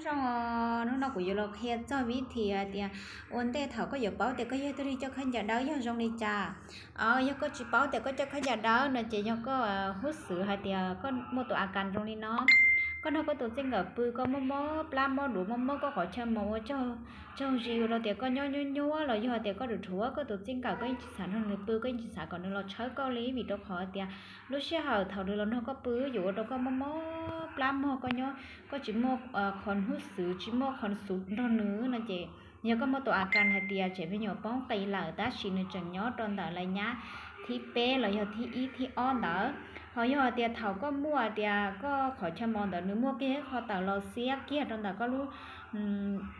Zoo, hnub no kuv yuav los qhia txog vib thi hais tias ua ntej thaum koj yuav paub tias koj yog ib tug neeg coj khaub ncaws dawb yog zoo li cas. Yog koj tsis paub tias koj coj khaub ncaws dawb no ces yog koj huj xwm hais tias koj muaj tus a kas zoo li no. Koj nrog koj tus txij nkawm pw koj mob mob plab mob duav mob mob koj qhov chaw mos ua tsaug zis ua rau tias koj nyob nyuaj nyuaj los yog tias koj rhuav rhuav koj tus txij nkawm koj yeej tsis xav nrog nws pw koj yeej tsis xav kom nws los tshawb koj li vim rau qhov tias lub sij hawm thaum nws los nrog koj pw yuav ua rau koj mob mob plab mog koj nyob koj tsis muaj qhov huj xwm tsis muaj qhov xwm nrog nws no ces yog koj muaj tus a kas hais tias tsev me nyuam poob qis lawm tab sis nws tseem nyob rau ntawm lais nyab thib peb los yog thib ib thib ob ntawd. Ho yog hais tias thaum koj muaj tias koj qhov chaw mos ntawd nws muaj kiag ib qho tawm los xiab kiag rau ntawm koj lub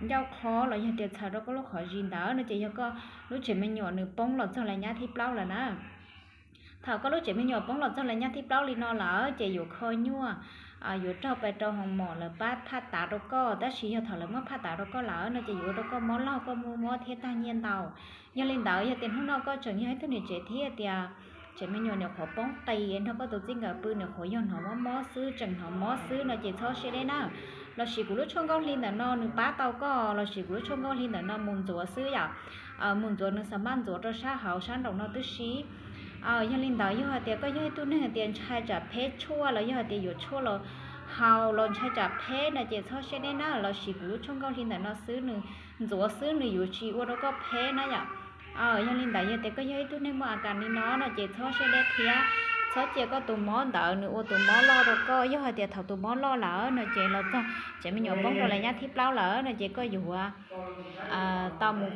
ncauj qhov los yog tias txhaws rau koj lub qhov zis ntawd no ces yog koj lub tsev me nyuam nws poob los txog lais nyab thib plaub lawm na. Thaum koj lub tsev me nyuam poob los txog lais nyab thib plaub li no lawm ces yuav kho nyuaj, yuav raug pes rau hoo mom lawv pab phaj tav rau koj tab sis yog thaum lawv muab phaj tav rau koj lawm no ces yuav ua rau koj mob laug koj muaj mob thiab tag nyiaj ntau. Yog li ntawd yog tias hnub no koj tseem yog ib tug niam tsev thiab tias tsev me nyuam nyuam qhuav poob qis nrog koj tus txij nkawm pw nyuam qhuav yog hnov mob mob xwb tseem hnov mob xwb no ces txhob siab deb na. Los sis kuv lub tshuaj nkauj hli ntawm no nws pab tau koj los sis kuv lub tshuaj nkauj hli ntawm no mus ntxuav xwb yom. Mus ntxuav nws xa maj ntxuav rau sab hauv sab nraum no twb sib. Yog li ntawd yog hais tias koj yog ib tug neeg tias ntshai tsam pheb tshuaj los yog hais tias yuav tshuaj los haus los ntshai tsam pheb no ces txhob siab deb na los sis kuv lub tshuaj nkauj hli ntawm no xwb nws ntxuav xwb nws yuav tsis ua rau koj pheb na yom. Yog li ntawd yog tias koj yog ib tug neeg muaj a kas li no no ces txhob siab deb thiab txhob cia koj tus mob ntawd nws ua tus mob loj rau koj. Yog hais tias thaum tus mob loj lawm no ces los txog tsev me nyuam poob rau lais nyab thib plaub lawm no ces koj yuav tau mus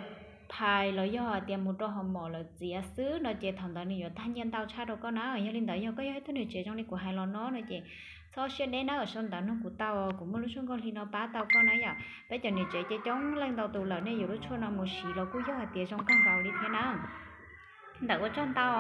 phais los yog hais tias mus rau hoo mom lawv txiav xwb no ces thaum ntawd nws yuav tag nyiaj ntau tshaj rau koj na. Yog li ntawd yog koj yog ib tug niam tsev zoo li kuv hais los no no ces txhob siab deb na, sau ntawv nug kuv tau kuv muaj lub tshuaj nkauj hli no pab tau koj na yom. Peb cov niam tsev ces coob leej ntau tus lawm nej yuav lub tshuaj no mus siv los kuj yog hais tias zoo kawg nkaus li thiab na. Ntawm ua tsaug ntau.